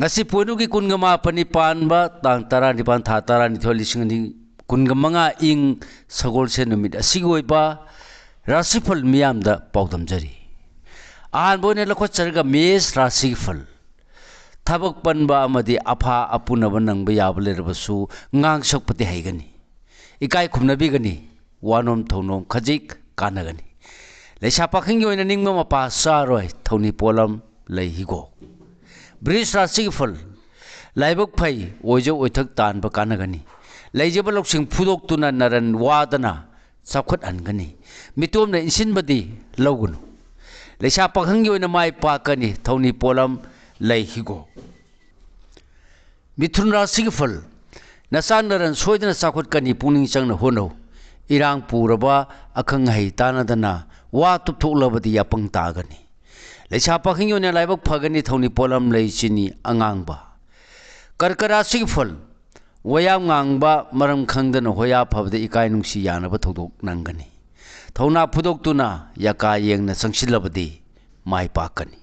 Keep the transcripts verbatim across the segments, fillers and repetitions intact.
ꯉꯁꯤ ꯄꯣꯏꯅꯨꯒꯤ ꯀꯨꯟꯒ ꯃꯥꯄꯟꯅꯤ ꯄꯥꯟꯕ, ꯇꯥꯡ ꯇꯔꯥꯅꯤꯄꯥꯟ, ꯊꯥ ꯇꯔꯥꯅꯤꯊꯣꯏ, ꯂꯤꯁꯤꯡ ꯑꯅꯤ ꯀꯨꯟꯒ ꯃꯉꯥ, ꯏꯪ ꯁꯒꯣꯜꯁꯦꯟ ꯅꯨꯃꯤꯠ ꯑꯁꯤꯒꯤ ꯑꯣꯏꯕ ꯔꯥꯁꯤꯐꯜ ꯃꯤꯌꯥꯝꯗ ꯄꯥꯎꯗꯝꯖꯔꯤ꯫ ꯑꯍꯥꯟꯕ ꯑꯣꯏꯅ ꯂꯧꯈꯠꯆꯔꯒ ꯃꯦꯁ ꯔꯥꯁꯤꯒꯤ ꯐꯜ꯫ ꯊꯕꯛ ꯄꯟꯕ ꯑꯃꯗꯤ ꯑꯐꯥ ꯑꯄꯨꯅꯕ ꯅꯪꯕ ꯌꯥꯕ ꯂꯩꯔꯕꯁꯨ ꯉꯥꯡ ꯁꯛꯄꯗꯤ ꯍꯩꯒꯅꯤ꯫ ꯏꯀꯥꯏ ꯈꯨꯝꯅꯕꯤꯒꯅꯤ꯫ ꯋꯥꯅꯣꯝ ꯊꯧꯅꯣꯝ ꯈꯖꯤꯛ ꯀꯥꯟꯅꯒꯅꯤ꯫ ꯂꯩꯁꯥ ꯄꯥꯈꯪꯒꯤ ꯑꯣꯏꯅ ꯅꯤꯡꯕ ꯃꯄꯥ ꯆꯥꯔꯣꯏ꯫ ꯊꯧꯅꯤ ꯄꯣꯠꯂꯝ ꯂꯩ ꯍꯤꯒꯣꯛ꯫ ꯕ꯭ꯔꯤꯖ ꯔꯥꯁꯤꯒꯤ ꯐꯜ꯫ ꯂꯥꯏꯕꯛ ꯐꯩ, ꯑꯣꯏꯖ ꯑꯣꯏꯊꯛ ꯇꯥꯟꯕ ꯀꯥꯟꯅꯒꯅꯤ꯫ ꯂꯩꯖꯕ ꯂꯧꯁꯤꯡ ꯐꯨꯗꯣꯛꯇꯨꯅ ꯅꯔꯟ ꯋꯥꯗꯅ ꯆꯥꯎꯈꯠꯍꯟꯒꯅꯤ꯫ ꯃꯤꯇꯣꯝꯅ ꯏꯟꯁꯤꯟꯕꯗꯤ ꯂꯧꯒꯅꯨ꯫ ꯂꯩꯁꯥ ꯄꯥꯈꯪꯒꯤ ꯑꯣꯏꯅ ꯃꯥꯏ ꯄꯥꯛꯀꯅꯤ꯫ ꯊꯧꯅꯤ ꯄꯣꯠꯂꯝ ꯂꯩ ꯍꯤꯒꯣꯛ꯫ ꯃꯤꯊꯨꯟ ꯔꯥꯁꯤꯒꯤ ꯐꯜ꯫ ꯅꯆꯥ ꯅꯔꯟ ꯁꯣꯏꯗꯅ ꯆꯥꯎꯈꯠꯀꯅꯤ, ꯄꯨꯛꯅꯤꯡ ꯆꯪꯅ ꯍꯣꯠꯅꯧ꯫ ꯏꯔꯥꯡ ꯄꯨꯔꯕ ꯑꯈꯪ ꯑꯍꯩ ꯇꯥꯟꯅꯗꯅ ꯋꯥ ꯇꯨꯞꯊꯣꯛꯂꯕꯗꯤ ꯑꯄꯪ ꯇꯥꯒꯅꯤ꯫ ꯂꯩꯁꯥ ꯄꯥꯈꯪꯒꯤ ꯑꯣꯏꯅ ꯂꯥꯏꯕꯛ ꯐꯒꯅꯤ, ꯊꯧꯅꯤ ꯄꯣꯠꯂꯝ ꯂꯩ ꯆꯤꯅꯤ ꯑꯉꯥꯡꯕ꯫ ꯀꯔꯀ ꯔꯥꯁꯤꯒꯤ ꯐꯜ꯫ ꯋꯥꯌꯥꯝ ꯉꯥꯡꯕ ꯃꯔꯝ ꯈꯪꯗꯅ ꯍꯣꯌꯥ ꯐꯕꯗ ꯏꯀꯥꯏ ꯅꯨꯡꯁꯤ ꯌꯥꯅꯕ ꯊꯧꯗꯣꯛ ꯅꯪꯒꯅꯤ꯫ ꯊꯧꯅꯥ ꯐꯨꯗꯣꯛꯇꯨꯅ ꯌꯥꯀꯥ ꯌꯦꯡꯅ ꯆꯪꯁꯤꯜꯂꯕꯗꯤ ꯃꯥꯏ ꯄꯥꯛꯀꯅꯤ꯫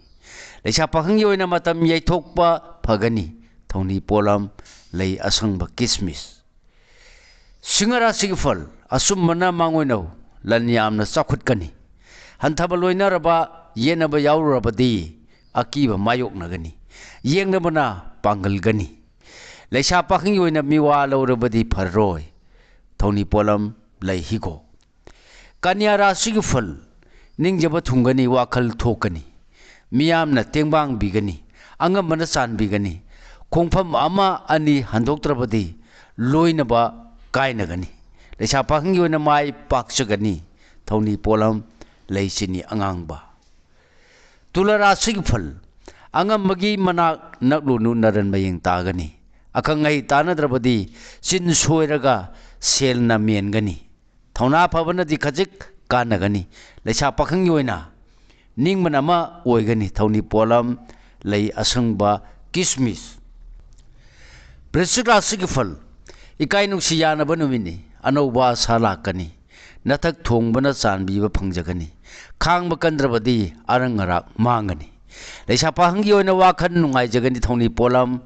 ꯂꯩꯁꯥ ꯄꯥꯈꯪꯒꯤ ꯑꯣꯏꯅ ꯃꯇꯝ ꯌꯩꯊꯣꯛꯄ ꯐꯒꯅꯤ꯫ ꯊꯧꯅꯤ ꯄꯣꯠꯂꯝ ꯂꯩ ꯑꯁꯪꯕ ꯀꯤꯁꯃꯤꯁ꯫ ꯁꯤꯡꯍ ꯔꯥꯁꯤꯒꯤ ꯐꯜ꯫ ꯑꯆꯨꯝꯕꯅ ꯃꯥꯡꯑꯣꯏꯅꯧ꯫ ꯂꯟ ꯌꯥꯝꯅ ꯆꯥꯎꯈꯠꯀꯅꯤ꯫ ꯍꯟꯊꯕ ꯂꯣꯏꯅꯔꯕ ꯌꯦꯠꯅꯕ ꯌꯥꯎꯔꯨꯔꯕꯗꯤ ꯑꯀꯤꯕ ꯃꯥꯌꯣꯛꯅꯒꯅꯤ꯫ ꯌꯦꯡꯅꯕꯅ ꯄꯥꯡꯒꯜꯒꯅꯤ꯫ ꯂꯩꯁꯥ ꯄꯥꯈꯪꯒꯤ ꯑꯣꯏꯅ ꯃꯤꯋꯥ ꯂꯧꯔꯕꯗꯤ ꯐꯔꯔꯣꯏ꯫ ꯊꯧꯅꯤ ꯄꯣꯠꯂꯝ ꯂꯩ ꯍꯤꯒꯣꯛ꯫ ꯀꯟꯌꯥ ꯔꯥꯁꯤꯒꯤ ꯐꯜ꯫ ꯅꯤꯡꯖꯕ ꯊꯨꯡꯒꯅꯤ, ꯋꯥꯈꯜ ꯊꯣꯛꯀꯅꯤ꯫ ꯃꯤꯌꯥꯝꯅ ꯇꯦꯡꯕꯥꯡꯕꯤꯒꯅꯤ꯫ ꯑꯉꯝꯕꯅ ꯆꯥꯟꯕꯤꯒꯅꯤ꯫ ꯈꯣꯡꯐꯝ ꯑꯃ ꯑꯅꯤ ꯍꯟꯗꯣꯛꯇ꯭ꯔꯕꯗꯤ ꯂꯣꯏꯅꯕ ꯀꯥꯏꯅꯒꯅꯤ꯫ ꯂꯩꯁꯥ ꯄꯥꯈꯪꯒꯤ ꯑꯣꯏꯅ ꯃꯥꯏ ꯄꯥꯛꯆꯒꯅꯤ꯫ ꯊꯧꯅꯤ ꯄꯣꯠꯂꯝ ꯂꯩ ꯆꯤꯅꯤ ꯑꯉꯥꯡꯕ꯫ ꯇꯨꯂꯥ ꯔꯥꯁꯤꯒꯤ ꯐꯜ꯫ ꯑꯉꯝꯕꯒꯤ ꯃꯅꯥꯛ ꯅꯛꯂꯨꯅꯨ, ꯅꯔꯟ ꯃꯌꯦꯡ ꯇꯥꯒꯅꯤ꯫ ꯑꯈꯪ ꯑꯍꯩ ꯇꯥꯟꯅꯗ꯭ꯔꯕꯗꯤ ꯆꯤꯟ ꯁꯣꯏꯔꯒ ꯁꯦꯜꯅ ꯃꯦꯟꯒꯅꯤ꯫ ꯊꯧꯅꯥ ꯐꯕꯅꯗꯤ ꯈꯖꯤꯛ ꯀꯥꯟꯅꯒꯅꯤ꯫ ꯂꯩꯁꯥ ꯄꯥꯈꯪꯒꯤ ꯑꯣꯏꯅ ꯅꯤꯡꯕꯅ ꯑꯃ ꯑꯣꯏꯒꯅꯤ꯫ ꯊꯧꯅꯤ ꯄꯣꯠꯂꯝ ꯂꯩ ꯑꯁꯪꯕ ꯀꯤꯁꯃꯤꯁ꯫ ꯕ꯭ꯔꯤꯁꯤꯛ ꯔꯥꯁꯤꯒꯤ ꯐꯜ꯫ ꯏꯀꯥꯏ ꯅꯨꯡꯁꯤ ꯌꯥꯅꯕ ꯅꯨꯃꯤꯠꯅꯤ꯫ ꯑꯅꯧꯕ ꯑꯁꯥ ꯂꯥꯛꯀꯅꯤ꯫ ꯅꯊꯛ ꯊꯣꯡꯕꯅ ꯆꯥꯟꯕꯤꯕ ꯐꯪꯖꯒꯅꯤ꯫ ꯈꯥꯡꯕ ꯀꯟꯗ꯭ꯔꯕꯗꯤ ꯑꯔꯪ ꯑꯔꯥꯛ ꯃꯥꯡꯒꯅꯤ꯫ ꯂꯩꯁꯥ ꯄꯥꯈꯪꯒꯤ ꯑꯣꯏꯅ ꯋꯥꯈꯜ ꯅꯨꯡꯉꯥꯏꯖꯒꯅꯤ꯫ ꯊꯧꯅꯤ ꯄꯣꯠꯂꯝ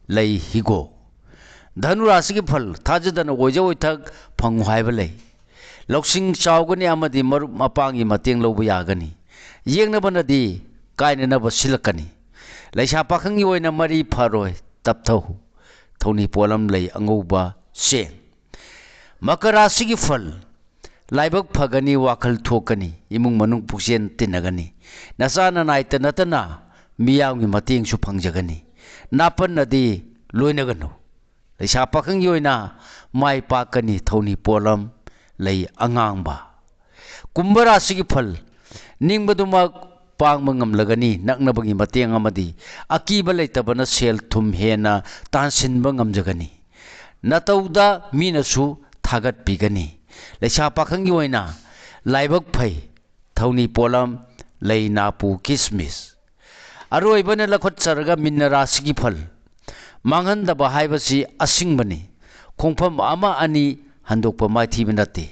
ꯂꯩ ꯍꯤꯒꯣꯛ꯫ ꯙꯅꯨ ꯔꯥꯁꯤꯒꯤ ꯐꯜ ꯊꯥꯖꯗꯅ ꯑꯣꯏꯖ ꯑꯣꯏꯊꯛ ꯐꯪꯉꯨ ꯍꯥꯏꯕ ꯂꯩ꯫ ꯂꯧꯁꯤꯡ ꯆꯥꯎꯒꯅꯤ ꯑꯃꯗꯤ ꯃꯔꯨꯞ ꯃꯄꯥꯡꯒꯤ ꯃꯇꯦꯡ ꯂꯧꯕ ꯌꯥꯒꯅꯤ꯫ ꯌꯦꯛꯅꯕꯅꯗꯤ ꯀꯥꯏꯅꯅꯕ ꯁꯤꯜꯂꯛꯀꯅꯤ꯫ ꯂꯩꯁꯥ ꯄꯥꯈꯪꯒꯤ ꯑꯣꯏꯅ ꯃꯔꯤ ꯐꯔꯣꯏ, ꯇꯞꯊꯧ꯫ ꯊꯧꯅꯤ ꯄꯣꯠꯂꯝ ꯂꯩ ꯑꯉꯧꯕ ꯆꯦꯡ꯫ ꯃꯀꯔ ꯔꯥꯁꯤꯒꯤ ꯐꯜ꯫ ꯂꯥꯏꯕꯛ ꯐꯒꯅꯤ, ꯋꯥꯈꯜ ꯊꯣꯛꯀꯅꯤ, ꯏꯃꯨꯡ ꯃꯅꯨꯡ ꯄꯨꯛꯆꯦꯟ ꯇꯤꯟꯅꯒꯅꯤ꯫ ꯅꯆꯥ ꯅꯅꯥꯏꯇ ꯅꯠꯇꯅ ꯃꯤꯌꯥꯝꯒꯤ ꯃꯇꯦꯡꯁꯨ ꯐꯪꯖꯒꯅꯤ꯫ ꯅꯥꯄꯟꯅꯗꯤ ꯂꯣꯏꯅꯒꯅꯨ꯫ ꯂꯩꯁꯥ ꯄꯥꯈꯪꯒꯤ ꯑꯣꯏꯅ ꯃꯥꯏ ꯄꯥꯛꯀꯅꯤ꯫ ꯊꯧꯅꯤ ꯄꯣꯠꯂꯝ ꯂꯩ ꯑꯉꯥꯡꯕ꯫ ꯀꯨꯝꯚ ꯔꯥꯁꯤꯒꯤ ꯐꯜ꯫ ꯅꯤꯡꯕꯗꯨꯃꯛ ꯄꯥꯡꯕ ꯉꯝꯂꯒꯅꯤ꯫ ꯅꯛꯅꯕꯒꯤ ꯃꯇꯦꯡ ꯑꯃꯗꯤ ꯑꯀꯤꯕ ꯂꯩꯇꯕꯅ ꯁꯦꯜ ꯊꯨꯝ ꯍꯦꯟꯅ ꯇꯥꯟꯁꯤꯟꯕ ꯉꯝꯖꯒꯅꯤ꯫ ꯅꯇꯧꯗ ꯃꯤꯅꯁꯨ ꯊꯥꯒꯠꯄꯤꯒꯅꯤ꯫ ꯂꯩꯁꯥ ꯄꯥꯈꯪꯒꯤ ꯑꯣꯏꯅ ꯂꯥꯏꯕꯛ ꯐꯩ꯫ ꯊꯧꯅꯤ ꯄꯣꯠꯂꯝ ꯂꯩ ꯅꯥꯄꯨ ꯀꯤꯁꯃꯤꯁ꯫ ꯑꯔꯣꯏꯕꯅ ꯂꯧꯈꯠꯆꯔꯒ ꯃꯤꯟꯅ ꯔꯥꯁꯤꯒꯤ ꯐꯜ꯫ ꯃꯥꯡꯍꯟꯗꯕ ꯍꯥꯏꯕꯁꯤ ꯑꯁꯤꯡꯕꯅꯤ꯫ ꯈꯣꯡꯐꯝ ꯑꯃ ꯑꯅꯤ ꯍꯟꯗꯣꯛꯄ ꯃꯥꯏꯊꯤꯕ ꯅꯠꯇꯦ꯫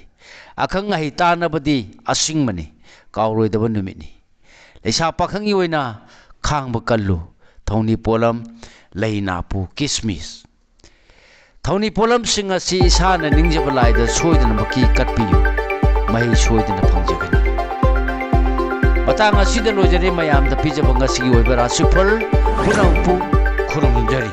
ꯑꯈꯪ ꯑꯍꯩ ꯇꯥꯟꯅꯕꯗꯤ ꯑꯁꯤꯡꯕꯅꯤ꯫ ꯀꯥꯎꯔꯣꯏꯗꯕ ꯅꯨꯃꯤꯠꯅꯤ꯫ ꯂꯩꯁꯥ ꯄꯥꯈꯪꯒꯤ ꯑꯣꯏꯅ ꯈꯥꯡꯕ ꯀꯜꯂꯨ꯫ ꯊꯧꯅꯤ ꯄꯣꯠꯂꯝ ꯂꯩ ꯅꯥꯄꯨ ꯀꯤꯁꯃꯤꯁ꯫ ꯊꯧꯅꯤ ꯄꯣꯠꯂꯝꯁꯤꯡ ꯑꯁꯤ ꯏꯁꯥꯅ ꯅꯤꯡꯖꯕ ꯂꯥꯏꯗ ꯁꯣꯏꯗꯅꯃꯛꯀꯤ ꯀꯠꯄꯤꯌꯨ꯫ ꯃꯍꯩ ꯁꯣꯏꯗꯅ ꯐꯪꯖꯒꯅꯤ꯫ ꯃꯇꯥꯡ ꯑꯁꯤꯗ ꯂꯣꯏꯖꯔꯦ꯫ ꯃꯌꯥꯝꯗ ꯄꯤꯖꯕ ꯉꯁꯤꯒꯤ ꯑꯣꯏꯕ ꯔꯥꯁꯤꯐꯜ ꯄꯨꯝꯅꯃꯛꯄꯨ ꯈꯨꯔꯨꯝꯖꯔꯤ꯫